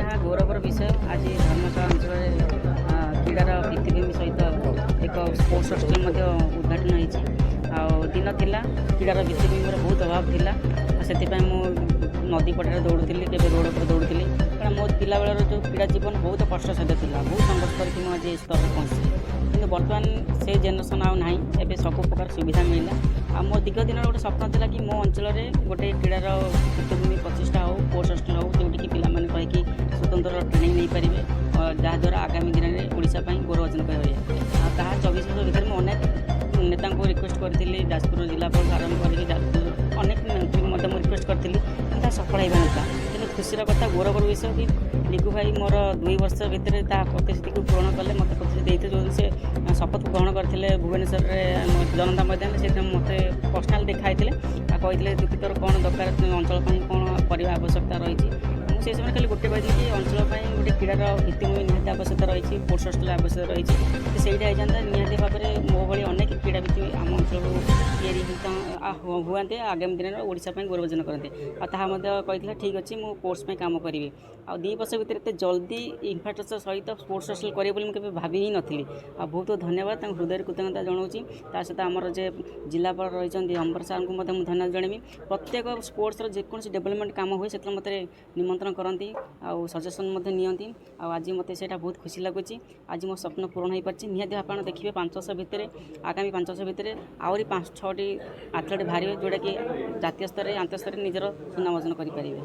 ଏହା ଗୌରବର ବିଷୟ। ଆଜି ଧର୍ମଶାଳା ଅଞ୍ଚଳରେ କ୍ରୀଡ଼ାର ଭିତ୍ତିଭୂମି ସହିତ ଏକ ସ୍ପୋର୍ଟସ୍ ହଷ୍ଟେଲ ମଧ୍ୟ ଉଦ୍ଘାଟନ ହେଇଛି। ଆଉ ଦିନ ଥିଲା, କ୍ରୀଡ଼ାର ଭିତ୍ତିଭୂମିର ବହୁତ ଅଭାବ ଥିଲା। ଆଉ ସେଥିପାଇଁ ମୁଁ ନଦୀ ପଠାରେ ଦୌଡ଼ୁଥିଲି, କେବେ ରୋଡ଼ ଉପରେ ଦୌଡ଼ୁଥିଲି। କାରଣ ମୋ ପିଲାବେଳର ଯେଉଁ କ୍ରୀଡ଼ା ଜୀବନ ବହୁତ କଷ୍ଟସାଧ୍ୟ ଥିଲା। ବହୁତ ସଂଘର୍ଷ କରିକି ମୁଁ ଆଜି ଏ ସ୍ତରରେ ପହଞ୍ଚିଛି। କିନ୍ତୁ ବର୍ତ୍ତମାନ ସେ ଜେନେରେସନ୍ ଆଉ ନାହିଁ। ଏବେ ସବୁ ପ୍ରକାର ସୁବିଧା ମିଳିଲା। ଆଉ ମୋ ଦୀର୍ଘ ଦିନର ଗୋଟେ ସ୍ୱପ୍ନ ଥିଲା କି ମୋ ଅଞ୍ଚଳରେ ଗୋଟେ କ୍ରୀଡ଼ାର ଭିତ୍ତିଭୂମି ପ୍ରତିଷ୍ଠା ହେଉ, ସ୍ପୋର୍ଟସ୍ ହଷ୍ଟେଲ ହେଉ, ଯେଉଁଠିକି ପିଲାମାନେ ରହିକି ସ୍ୱତନ୍ତ୍ର ଟ୍ରେନିଂ ନେଇପାରିବେ, ଯାହାଦ୍ୱାରା ଆଗାମୀ ଦିନରେ ଓଡ଼ିଶା ପାଇଁ ଗୌରବ ଅର୍ଜନ କରିପାରିବେ। ଆଉ ତାହା 24 ବର୍ଷ ଭିତରେ ମୁଁ ଅନେକ ନେତାଙ୍କୁ ରିକ୍ୱେଷ୍ଟ କରିଥିଲି। ଯାଜପୁର ଜିଲ୍ଲାପାଳଠୁ ଆରମ୍ଭ କରିକି ଯାଜପୁର ଅନେକ ମନ୍ତ୍ରୀଙ୍କୁ ମଧ୍ୟ ମୁଁ ରିକ୍ୱେଷ୍ଟ କରିଥିଲି, କିନ୍ତୁ ତାହା ସଫଳ ହେଇପାରିନଥିଲା। କିନ୍ତୁ ଖୁସିର କଥା, ଗୌରବର ବିଷୟ କି ଲିକୁ ଭାଇ ମୋର 2 ବର୍ଷ ଭିତରେ ତା ପ୍ରତିଶ୍ରୁତିକୁ ପୂରଣ କଲେ। ମୋତେ ପ୍ରତିଶ୍ରୁତି ଦେଇଥିଲେ, ଯେଉଁଦିନ ସେ ଶପଥ ଗ୍ରହଣ କରିଥିଲେ ଭୁବନେଶ୍ୱରରେ ଆମ ଜନତା ମଇଦାନରେ, ସେଦିନ ମୋତେ ପର୍ସନାଲ୍ ଦେଖା ହେଇଥିଲେ ଆଉ କହିଥିଲେ, "ଦୁଃଖୀ, ତୋର କ'ଣ ଦରକାର? ଅଞ୍ଚଳ ପାଇଁ କ'ଣ କରିବା ଆବଶ୍ୟକତା ରହିଛି?" ମୁଁ ସେଇ ସମୟରେ ଖାଲି ଗୋଟେ କହିଥିଲି କି ଅଞ୍ଚଳ ପାଇଁ ଗୋଟେ କ୍ରୀଡ଼ାର ଭିତ୍ତିଭୂମି ନିହାତି ଆବଶ୍ୟକତା ରହିଛି, ସ୍ପୋର୍ଟସ୍ ହଷ୍ଟେଲ ଆବଶ୍ୟକତା ରହିଛି। ଯଦି ସେଇଟା ହେଇଯାନ୍ତା, ନିହାତି ଭାବରେ ମୋ ଭଳି ଅନେକ କ୍ରୀଡ଼ାବିତ ଆମ ଅଞ୍ଚଳରୁ ତିଆରି ହୁଅନ୍ତେ, ଆଗାମୀ ଦିନରେ ଓଡ଼ିଶା ପାଇଁ ଗୌରବ ଅର୍ଜନ କରନ୍ତେ। ଆଉ ତାହା ମଧ୍ୟ କହିଥିଲା, "ଠିକ୍ ଅଛି, ମୁଁ ସ୍ପୋର୍ଟସ୍ ପାଇଁ କାମ କରିବି।" ଆଉ 2 ବର୍ଷ ଭିତରେ ଏତେ ଜଲ୍ଦି ଇନଫ୍ରାଷ୍ଟ୍ରକ୍ଚର ସହିତ ସ୍ପୋର୍ଟସ୍ ହଷ୍ଟେଲ କରିବେ ବୋଲି ମୁଁ କେବେ ଭାବି ହିଁ ନଥିଲି। ଆଉ ବହୁତ ବହୁତ ଧନ୍ୟବାଦ ତାଙ୍କୁ, ହୃଦୟରେ କୃତଜ୍ଞତା ଜଣାଉଛି। ତା ସହିତ ଆମର ଯେ ଜିଲ୍ଲାପାଳ ରହିଛନ୍ତି ଅମ୍ବର ସାର୍ଙ୍କୁ ମଧ୍ୟ ମୁଁ ଧନ୍ୟବାଦ ଜଣାଇବି। ପ୍ରତ୍ୟେକ ସ୍ପୋର୍ଟସର ଯେକୌଣସି ଡେଭଲପମେଣ୍ଟ କାମ ହୁଏ, ସେଥିରେ ମୋତେ ନିମନ୍ତ୍ରଣ କରନ୍ତି ଆଉ ସଜେସନ୍ ମଧ୍ୟ ନିଅନ୍ତି। ଆଉ ଆଜି ମୋତେ ସେଇଟା ବହୁତ ଖୁସି ଲାଗୁଛି। ଆଜି ମୋ ସ୍ୱପ୍ନ ପୂରଣ ହୋଇପାରିଛି। ନିହାତି ଆପଣ ଦେଖିବେ, 5 ବର୍ଷ ଭିତରେ, ଆଗାମୀ 5 ବର୍ଷ ଭିତରେ ଆହୁରି ପାଞ୍ଚ ଛଅଟି ଆଥଲେଟ୍ ବାହାରିବେ, ଯେଉଁଟାକି ଜାତୀୟ ସ୍ତରରେ, ଆନ୍ତଃସ୍ତରରେ ନିଜର ସୁନାମ ଅର୍ଜନ କରିପାରିବେ।